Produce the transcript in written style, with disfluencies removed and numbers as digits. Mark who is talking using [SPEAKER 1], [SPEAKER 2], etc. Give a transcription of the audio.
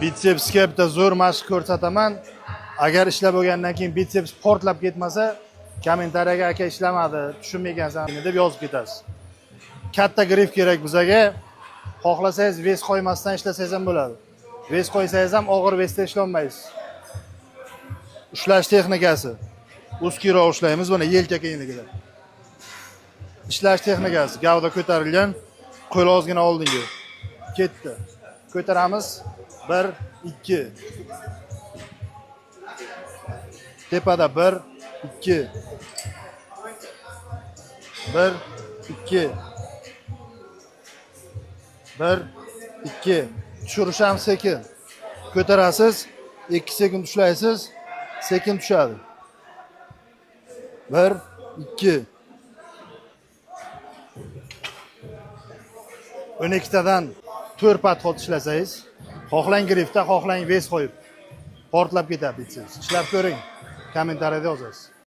[SPEAKER 1] Bitsepsga bitta zo'r mashq ko'rsataman. Agar ishlab bo'lgandan keyin bitseps portlab ketmasa, kommentariyaga "Aka, ishlamadi, tushunmaygansan" deb yozib ketasiz. Katta grif kerak bizaga. Xohlasangiz, вес qo'ymasdan ishlasangiz ham bo'ladi. Вес qo'ysangiz ham og'ir вес da ishlolmaysiz. Ushlash texnikasi. Узкий roq ushlaymiz, mana yelka kengligida. Ishlash texnikasi: gavda ko'tarilgan, qo'l ozgina oldinga. Ketdi. Ko'taramiz. 1 2. Tepada 1 2. 1 2. 1 2. Tushirish ham sekin. Ko'tarasiz, 2 sekund ushlaysiz, sekin tushadi. 1 2. 12 tadan 4 подход ishlasangiz, xohlang grifda, xohlang вес qo'yib, portlab ketadi bitseps. Ishlab ko'ring, kommentariyada yozasiz.